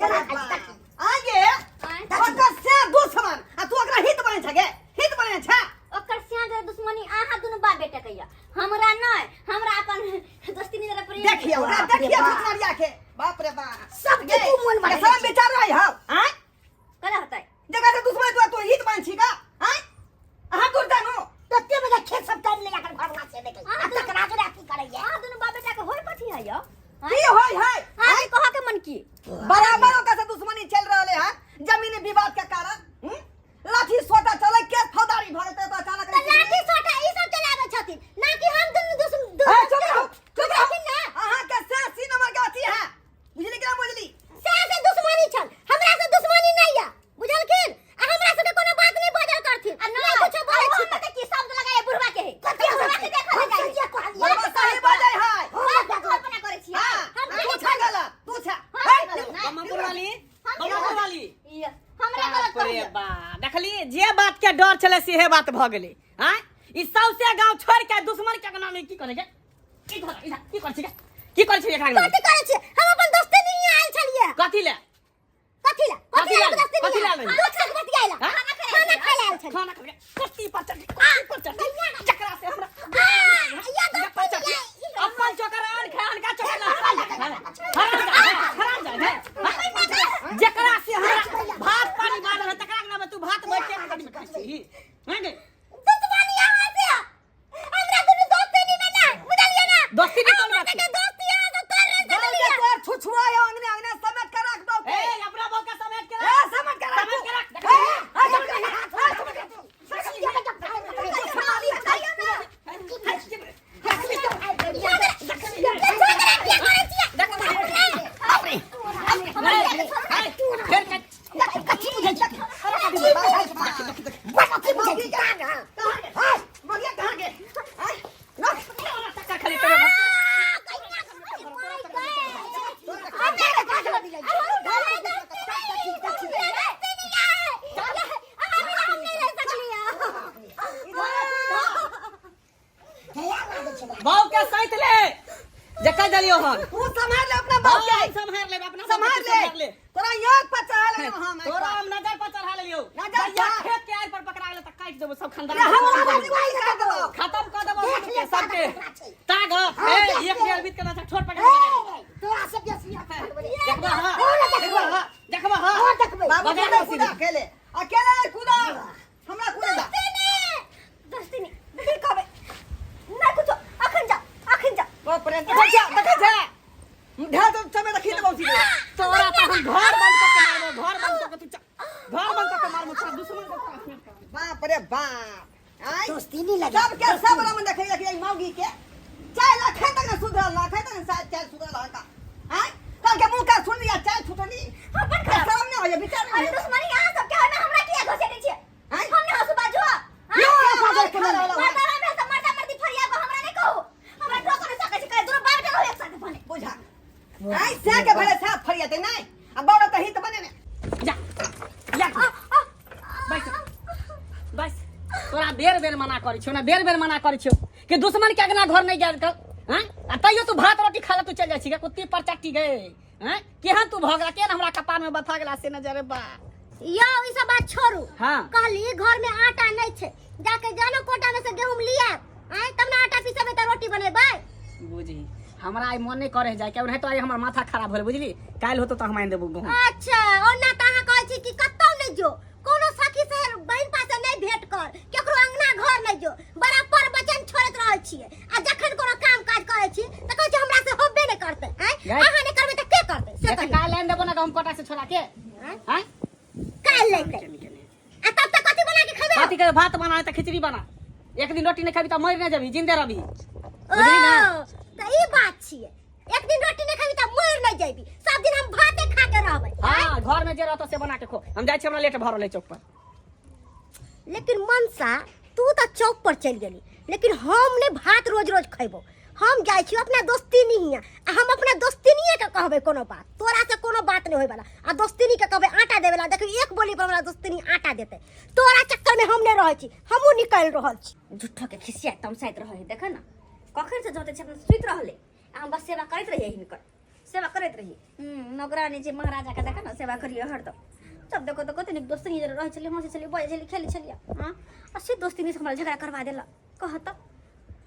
केना खाइ छै देखी। आगे आँय? ओकर से दुश्मन आ तू ओकरा हित बने छगे, हित बने छ। ओकर सिया के दुश्मनी अहाँ दुनू बाप बेटा के यऽ, हमरा नहि। हमरा अपन दोस्ती नहीं प्रेम। देखिए ओकरा, बाप रे देखिए बाप। छुछनरिया के, बाप रे बाप। सबके तू मोन बढ़ेने शरम छी। विचार रही हौ आँय? कला होतै? जकरा से दुश्मन तू, तू हित बन छी का आँय? अहाँ दूर जानू। तते बजे खेत सब टाइम ले जाकर घरवा से देखे अहाँ आ तकरा जोड़ा की करैया? अहाँ दुनू बाप बेटा के होय कथी है यौ? की होय है? हाँ, कह के मन की बराबर ओकरा से दुश्मनी चल रहले है जमीनी विवाद के कारण। हम्म? लाठी सोटा चले, केस फौजदारी भऽ जेतै तऽ अचानक। तऽ लाठी सोटा ई सब चलाबै छथिन ना कि हम दुनू दुश्मन? ए, चुप रहो, चुप रहो। छथिन ना। अहाँ के से 80 नंबर के अथी है, बुझली कि ना बुझली? से से दुश्मनी छल, हमरा से दुश्मनी नहीं है, बुझलखिन? आ हमरा से कोनो बात नहीं बजल करथिन आ नहीं कुछो बोलै छी त की शब्द लगाए बुढ़वा के है? कथी? बुढ़वा के देखल हम जाय। सहिए कहलियै। बाबा साहेब बजै है। हम कल्पना करै छी। हाँ, हम तू छा गलत, तू छा। हम हे, गलत नहीं। बमपुर वाली, बमपुर वाली। ई, हमरा गलत बाप रे कहलियै। बा, देखली जे बात के डर छले सेहे बात भऽ गेलै। आँय, ई सौसे गांव छोड़ के दुश्मन के अंगना में की करे के? इधर इधर की करै छी गे? की करै छी एकरा अंगना में? कथी करै छी? हम अपन दोस्ती नहीं आयल छलियै। कथी ले? कथी ला? कथी ला? दोस्ती? कथी ला? दुख सुख बतियाइला। हाँ? खाना खाय ला आयल छलियै। खाना खाय? कुर्सी पर चढ़ी, कुर्सी पर चढ़ी, जकरा से हमरा आ, या पर दोस्ती चढ़ी। या अपन चोकर आन खाय, अनका चोकर ना हराम जाय, हराम जाय, हराम जाय, हराम। जकरा से हमरा भात पानी बाजल है तकरा अंगना में तू भात बैठ के कभी खाइ छी? हैं गे? दुश्मनी अहाँ से, हमरा दुनू दोस्ती नहीं में ना, बुझलियै ना? दोस्ती नहीं कोन हमरा बात सबके दोस्ती अहाँ से तोड़ रहे गाँव के सकलियै। तोर छुछुआ है, अंगने अंगने समेट के रख दो के। ए, अपना बहू के समेट के ए, रख। समेट के रख। समेट के रख। ए, ए, समेट के रख। ए, समेट के रख। फेर के कथी बुझै छी? मगिया कहाँ के? आय, रख। टक्कर खाली तोरे बाप। बहू के सैत ले जे कह देलियो हन। तू सम्हार ले अपना बाप के। हम सम्हार लेब अपना बहू सम्हार के। ले। सम्हार ले। तोरा एक पर चढ़ा ले हम। तोरा हम नजर पर चढ़ा लेलियो। नजर भैया पर। खेत के आड़ पर पकड़ा गेल त काटि देबो सब खानदान। अरे हमरा बाप के कर देबो। खत्म कर देबो देख ले, सबके। तागत केकरा छै। तागत हाँ, ए देख एक ले। डेढ़ बीत के ना ठोर पकड़। तोरा से बेसी अखन बोले। देखबा हां। और देखबै। देखबा हां, देखबा हां। और देखबै। बाबू बगैर कूदा, रसीद। कूदा अकेले अकेले नहीं कूदा, हमरा कूदे दा। बाप रे, देखै छै, देखै छै, ढेर तो समय देखी देबौ सीधे। तोरा त हम घर बंद क के मारबो, घर बंद क के। तू चल, घर बंद क के मारबो तोरा दुश्मन के। तोरा बाप रे बाप, आय दोस्ती नहीं लगे। सब के सब रंग देखै लखी मौगी के चाय लखन तक न सुधरल, लखन तक न शायद चाय सुधरल हका। आय कल के मुंह का सुन लिया चाय छुटली। अपन खराब। शर्म नहीं होइए, विचार नहीं होइए। आय? यो, पागल के ना रहल। बुझा आय से के भले साफ फरियाते नहीं आ बड़ा त हित बने ने। जा जा, बैठ बस। तोरा बेर बेर मना करै छियौ ना, बेर बेर मना करै छियौ कि दुश्मन के अगना घर नहीं जायल कर। हैं, आ तैयो तू भात रोटी खा ले, तू चल जाइ छी गे कुत्ती पर चट्टी गे। हैं, केहन तू भऽ गेला, केहन हमरा कपार में बथा गेला से नजर बा। यौ, ई सब बात छोड़ू। हाँ। कहली घर में आटा नहीं छै, जाके जानो कोटा में से गेहूं लिया आय, तब ना आटा पिसबे त रोटी बनेबै। बुझी, हमरा आइ मन नहीं करे जाय के, नहीं तो आइ हमर माथा खराब होले बुझली। काल्हि होतो त हम आनि देबो गहूम। अच्छा, और ना त अहाँ कहै छी कि कतौ नहीं जो, कोनो सखी से बहिन पासे नहीं भेंट कर, केकरो अंगना घर नहीं जो, बराबर वचन छोड़ैत रहै छियै आ जखन कोनो काम काज करै छी त कहै छी हमरा से होबे नहीं करतै। आँय? गै। अहाँ नहीं करबै त के करतै से तऽ कहियौ। काल्हि आनि देबो ना गहूम कोटा से छोड़ा के। आँय? आँय? काल्हि लेतै आ तब तक कथी बना के खेबै? कथी के भात बना त खिचड़ी बना। एक दिन रोटी नहीं खाबी त मरि नहीं जेबी, जिंदे रहबी, बुझली ना? ओ, त ई बात छियै, एक दिन रोटी नहीं खेबी त मरि नहीं जेबी, सब दिन हम भाते खा के रहबै। हाँ, घर में जे रहतो से बना के खो। हम जाइ छी, हमरा लेट भऽ रहल है चौक पर। लेकिन मनसा, तू तऽ चौक पर चलि गेली, लेकिन हम नहि भात रोज रोज खैबो। हम जाइ छी अपना दोस्तिनी हियाँ आ हम अपना दोस्तिनिए के कहबै कोनो बात। तोरा से कोनो बात नहीं होय वाला। आ दोस्तिनी के कहबै आटा देवे ला, देखी एक बोली पर हमरा दोस्तिनी आटा देतै। तोरा चक्कर में हम नहीं रहै छी, हमहूँ निकलि रहल छी। झूठो के खिसिया तमसाइत रहै है, देख ना कखन से जोते छै, अपना सुति रहलै आ हम बस सेवा करैत रहियै हिनकर। सेवा करैत रही। नौकरानी छै महाराजा के, देखा ने सेवा करिए हरदम। तब देखो तो कते नीक दोस्ती रहै छलियै, हँसै छलियै, बजै छलियै, खेलै छलियै। हँ, आ से दोस्ती से हमरा झगड़ा करवा देलक। कह तऽ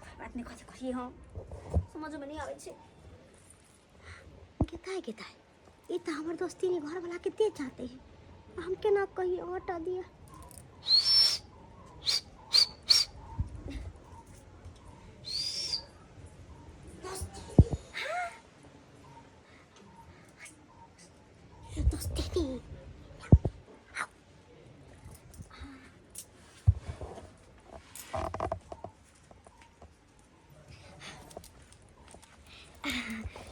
कोइ बात नहि, कथी कहियै हम, समझमे नहि आबै छै। गेताय गेताय, ई तऽ हमर दोस्ती ने घरवाला के दे चाहते है, हम केना कहिए आटा दिया। दोस्ती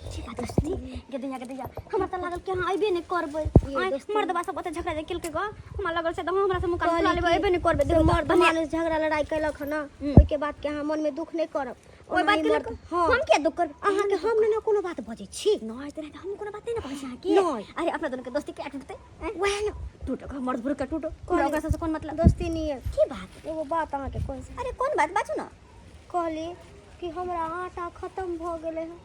ठीक है दोस्ती, गे दैया, गे दैया, हमरा तऽ लागल कि अहाँ अयबे नहि करबै। आँय, मर्दबा सब ओते झगड़ा जे केलकै गऽ, हमरा लागल से हमरा से मुँह कान फुला लेबै, अयबे नहि करबै। देखू मर्द बढ़िआँ। मानुस झगड़ा लड़ाई केलक हन, ओहिके बाद के अहाँ मन में दुख नहीं करब। ओहि बात के लऽ कऽ हाँ। हम किया दुख करबै? अहाँके हम ने कोनो बात बजै छी। नहि तऽ हम कोनो बात नहि ने कहै छी अहाँके। नहि। अरे, अपना दोनों के दोस्ती किया टूटतै? आँय? वएह ने। टूटो, मर्द बुढ़ के टूटो, हमरा ओकरा सबसँ कोन मतलब? दोस्ती नहीं है। की बात? एगो बात अहाँके कहै छी। अरे, कोन बात? बाजू ने। कहली कि हमरा आटा खत्म भऽ गेलै हँ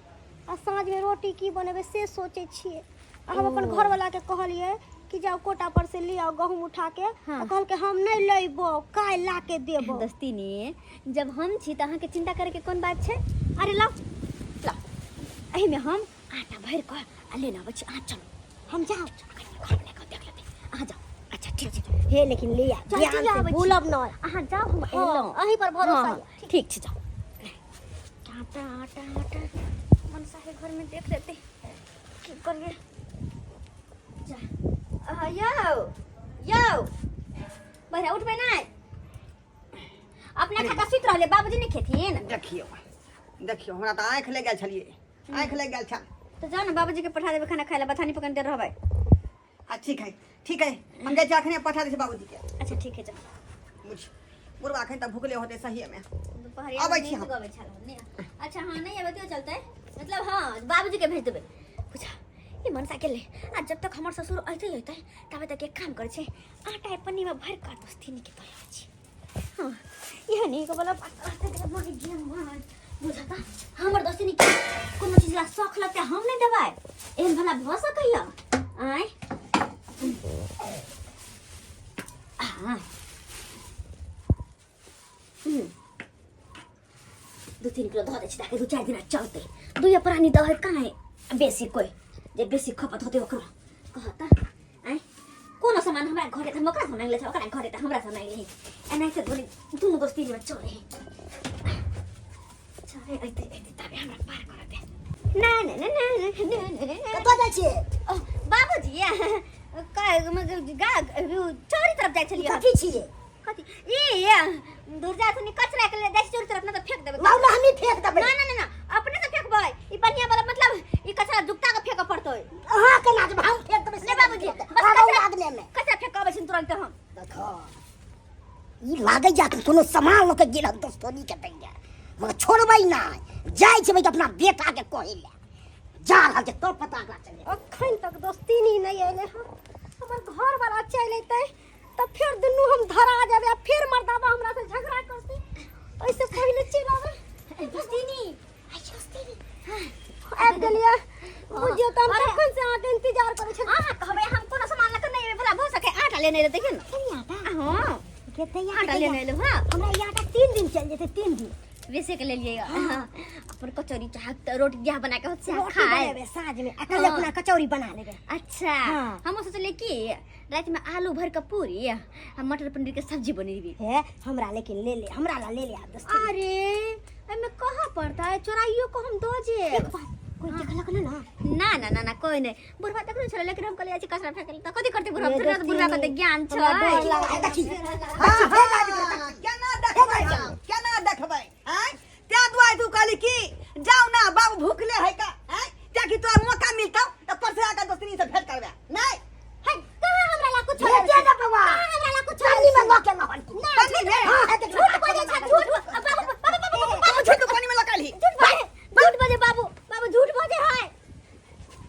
आ साँझमे रोटी की बनेबै से सोचै छियै। आ हम अपन घरवलाके कहलियै कि जाउ कोटा पर से ले आउ गहूँम उठा के। तऽ कहलकै हम नहि लेबो, काल्हि ला के देबो। दोस्तीनी, जब हम छी तऽ अहाँके चिंता करैके कोन बात छै? अरे लाउ लाउ, एहिमे हम आटा भरि कऽ आ लेने अबै छी। अहाँ चलू। हम जाउ? घरमे लए कऽ देख लेतै, अहाँ जाउ। अच्छा ठीक छै। हे, लेकिन ले आ चल, ध्यान चल, से, आबै छी। भूलब नहि। अहाँ जाउ, हम हाँ, एलहुँ। अहीं पर भरोसा हाँ, यऽ। ठीक छै, जाउ। आटा आटा आटा मनसा के घर में देख लेते, की करिए। जा यौ यौ, बहरा उठबै नहि? अपना खाता सुति रहले, बाबूजी नहि खेथिन? देखियौ देखियौ, हमरा तऽ आँखि लागि गेल छलियै, आँखि लागि गेल छल। तऽ जाउ ने, बाबूजी के पठा देबै खाना खाय लए, बथानी पकड़ने रहबै। आ ठीक है, ठीक है, हम जाइ छी, अखने पठा दै छी बाबूजी के। अच्छा ठीक है, जाउ। बुझ बुढ़वा अखन तऽ भुखले होतै सहिए मे। दुपहरिया अबै में छी नींद हम। गबै छल ने। अच्छा हाँ, नहीं अबै तो चलते, मतलब हाँ, बाबूजी के भेज देबै। बुझा ई मनसा के ले आ जब तक हमर ससुर अइते अइते तबे तक एक काम करै छै, आटा ए पन्नी में भरि कऽ दोस्ती के दऽ आबै छी। हाँ, इहे नीक वाला बात रहतै। के मरि गेल मन। बुझा हमर दोस्ती के कोनो चीज ला शौख लगतै, हम नहीं देबै, एहन भला भऽ सकैया? आँय, हाँ, 2-3 किलो धऽ दै छी ताकि 2-4 दिना चलतै। दुइए प्राणी दहै कहाँ बेसी, कोइ जे बेसी खपत होतै ओकरो कहता। आँय, कोनो सामान हमरा घरे तऽ हम ओकरा से मांगि लै छै, ओकरा घरे तऽ हमरा से मांगि लै। एनाहिते धोनी दुनू दोस्ती में चले है। चले अइते अइते तबे हमरा पार कर दे। ना ना ना ना ना ना ना ना। कतऽ जाइ छियै? ओ, बाबूजी, गा चौरी तरफ जाइ छलियै। कथी छियै? कथी ई दुर्जा सुनी कचरा के ले जाइ छी चोरी तरफ, ना तऽ फेंक देबै। लाउ ने, हमही फेंक देबै। ना ना ना ना, अपने से फेंकबै। ई पनिया वाला, मतलब ई कचरा जुगता के फेंकऽ पड़तै। अहाँ केना जेबै? हम फेंक देबै। नहीं बाबूजी, बस आबू कचरा आगने में। कचरा फेंक अबै छी तुरंत हम। देखो, ई लागै जा कि कोनो सामान लऽ के गेल हन दोस्तोनी के दैया, मगर छोड़बै नहि। जाइ छै अपना बेटा के कहै लए जा रहल छै, तब पता एकरा चले। अखन तक दोस्ती नहीं अयलै हँ। हमर घरवाला चलि अयतै तऽ फेर दुनू हम धरा जेबै आ फेर मर्दाबा हमरा से झगड़ा करतै। ओहिसँ पहिले चलि आबै। दोस्तीनी, आबि गेलियै। बुझियौ तऽ हम कखन से अहाँके इंतजार करै छलियै। अहाँ कहबै हम कोनो सामान लऽ कऽ नहि एबै, भला भऽ सकै? आटा लेने एलै, देखियौ ने। आटा? हाँ। कते आटा लेने एलहुँ। हाँ। हमरा ई आटा 3 दिन चलि जेतै, 3 दिन। बेसे के लेलियै, अपन कचौड़ी चाहे तऽ रोटी जहाँ बना के होत से रोटी खाए। बनेबै साँझ में आ कल अपना कचौड़ी बना लेबै। अच्छा। हाँ। हम सोचलियै कि राति में आलू भर के पूरी आ मटर पनीर के सब्जी बनेबी। हे, हमरा लेकिन ले ले, हमरा ला ले ले आ दोस्ती। अरे, एहिमे कहाँ पड़ता है? चोराइयो को हम दो जे एक बात, कोई देखलक ना ना? ना ना ना ना, कोई नहीं। बुढ़वा देखने छलै, लेकिन हम कहलियै कचरा फेंकल तऽ कथी करतै बुढ़वा? ये बुढ़वा दोस्ती बुढ़वा के ज्ञान हमरा छै। डर लागै। देखी। हाँ, हाँ, केना देखबै हम? केना देखबै? आँय, तें दुआरे तू कहली कि जाउ ना, बाबू भूखले है का? आँय, ताकि तोरा मौका मिलतौ तऽ परसू आके दोस्तनी से भेंट करबे नहीं। है, कहाँ हमरा ला कुछ भेजे दे बौआ। कहाँ हमरा ला कुछ पानी में लऽ के लहन। पानी में? हाँ, है, देख। झूठ बजै छै, झूठ। बाबू, बाबू, बाबू, बाबू, झूठ पानी में लगा ली। झूठ बजै, झूठ बजै बाबू, बाबू झूठ बजै है।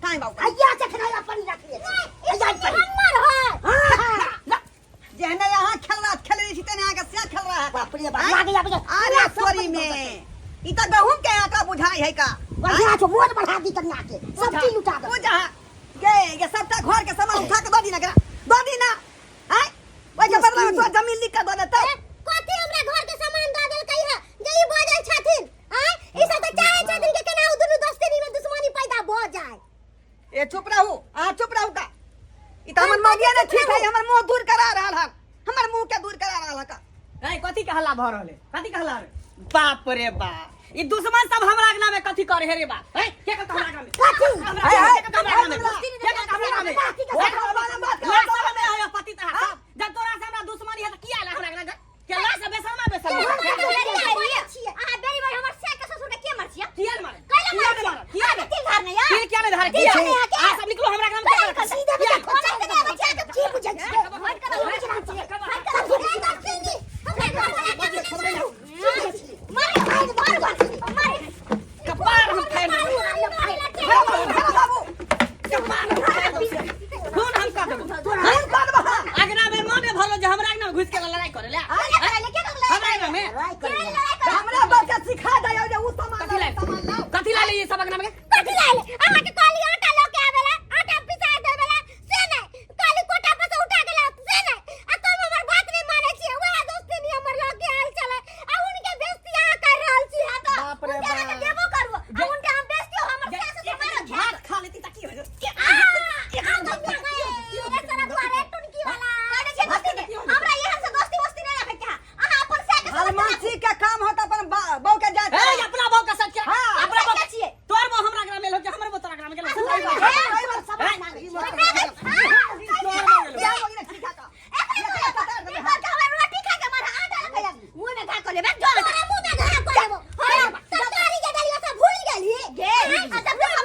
काहे बाबू? अइया से खेनाइ पानी राखले छै। अइया पानी। हमर है। हाँ हाँ। जेहने यहाँ खेल रहा खेल रही छी तेने अहाँके से खेल रहा है। बाप रे बाप, लागे आबै। अरे सॉरी में ई तऽ गहूम के आटा बुझाई है का? बढ़िया छौ मोन बढ़ा दी कन्या के सब चीज लुटा दे पूजा गे ये सबटा घर के सामान उठा के दऽ दी ना एकरा दऽ दी ना आय ओइ के बदला में तोरा जमीन लिख के दऽ देतौ। कथी हमरा घर के सामान दऽ देलकै है जे ई बजै छथिन? आँय, ई सब तऽ चाहै छथिन कि केना ओ दुनू दोस्ती में दुश्मनी पैदा भऽ जाय। ए चुप रहू, अहाँ चुप रहू का। ई तऽ हमर मौगिया ने ठीक है, हमर मुंह दूर करा रहल हन, हमर मुंह के दूर करा रहल हन। ए कथी के हल्ला भऽ रहल है? कथी के हल्ला रे? बाप रे बाप, ई दुश्मन सब हमरा अंगना में कथी करे हे रे बाप? ए के कहत हमरा अंगना में? कथी? हमरा हे, हे, के कहत हमरा अंगना में? हे, के कहत हमरा अंगना में? कथी के हे, बात बात लाश सब में आया पति तहार सब। जब तोरा से हमरा दुश्मनी है त किया आला हमरा अंगना में? के लाश बेसरमा बेसरमा अहाँ बेरी बेरी हमर से के ससुर के के मार छियै? किया ने मारे? कैला किया मार ने छियै? मारे? किया ने? अहाँके तिल धार नहि यऽ? तिल किया ने धारे? तिल किया? धार नहि यऽ? अहाँ सब निकलो हमरा अंगना में। कैला निकलतै? सीधे किया? बेटा खोचा कोना के आबै छियै? की बुझै छियै? हट कऽ की बुझै छियै? हट कऽ ए दोस्ती हमरा घर वाला के की बुझै छियै? मारे मारे मारे मारे। कपार हम फाड़ि देबै। बाबू बाबू कपार हम फाड़ि देबै। खून हम कऽ देबै। खून कऽ देबह। अंगना में मोने भरल जे हमरा अंगना में घुसि के लड़ाई करे ले। हमरा अंगना में लड़ाई करे ले। हमरा बच्चा सिखा दे जे उ सामान कथी लाए? सामान लाओ। कथी लाए ई सब अंगना में? कथी लाएले? अहाँके कहली आटा लऽ के आबेला, आटा पिसा देबेला, से नहि। कहली कोठा पर से उठा के लाओ, से नहि। आ तुम हमर बात नहि मानै छियै, वएह दोस्ती हमर लऽ के आयल छलै। आ उनके बेइज्जती अहाँ कर रहल छी। हाँ तऽ बाप रे उनके अहाँके बाप। देबो करू आ उनके हम बेइज्जती हमर जे- सास ससुर मारत। भात खा लेती त की हो जेतै? आ आ गइया गए एक तरफ दुआरे टुनकी वाला कहने छियै दोस्ती के हमरा एहन से दोस्ती वस्ती नहीं रखे के है। अहाँ अपन से के ससुर के हलमासी के काम होता अपन बहू के जात। ए अपना बहू के साथ के हाँ, अपना बहू के छियै। तोर बहू हमरा अंगना में एल हो, हमर बहू तोरा अंगना में गेल। सही बात, सही बात, ए, तोर बहू गेल। क्या हो गेलै सिखा का? रोटी खा के मारा आटा लगा मुंह में घा कर लेबे जो तोरा मुंह में घा कऽ लेबो। हाँ, तरकारी के डलिया सब भूल गेली। गे आ जब तक हम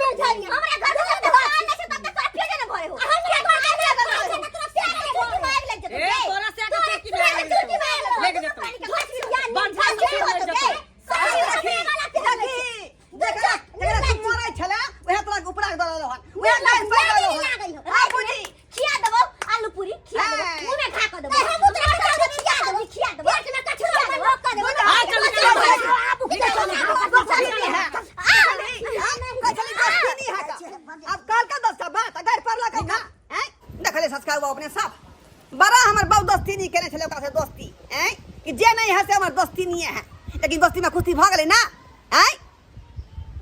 हमरा घर में तक आन नहीं तब तक तोरा पेटे न भरे हो। हमरा घर के लग छै, तोरा से के चुटकी मारि लागि जेतौ। ए तोरा से के चुटकी मारि तोरा चुटकी मारि लागि जेतौ। बंठा बंठा से से होतो लागि गे। जेतौ। सारी रखने वाला के देखी, देखला, जेकरा तू मरै छले, उहे तोरा उपरा के दऽ रहल हन। उहे लाइन पर दऽ रहल हन। आ बुझी, खिया देबो आलू पूरी खिया देबो हाँ। मुंह में घा कर देबो नहीं, हमहूँ तोरा के खिया देबो, खिया देबो। पेट में कछुआ बंद कऽ देबो। आ चल चल चल। आबू के दोस्ती है। कहै छली दोस्ती नहीं है का। अब काल का दोस्ता बात, अगर पढ़ला का खा, हैं? देखले संस्कार हुआ अपने साफ। बड़ा हमर बहु दोस्ती नहीं केने छलै ओकरा से दोस्ती, हैं? कि जे नहीं है से हमर दोस्ती नहीं है। लेकिन दोस्ती में खुशी भऽ गेलै ना, हैं?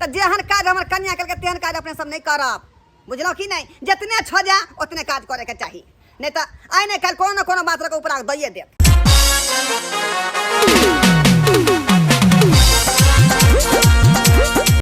तऽ जेहन काज हमर कन्या केलकै तेहन काज अपने सब नहि करब, बुझलहुँ कि नहि? जितने छो जाए ओतने काज करैके चाही, नहि तऽ आइ नहि काल्हि कोनो ने कोनो बात लऽ कऽ उपरा दैए देत।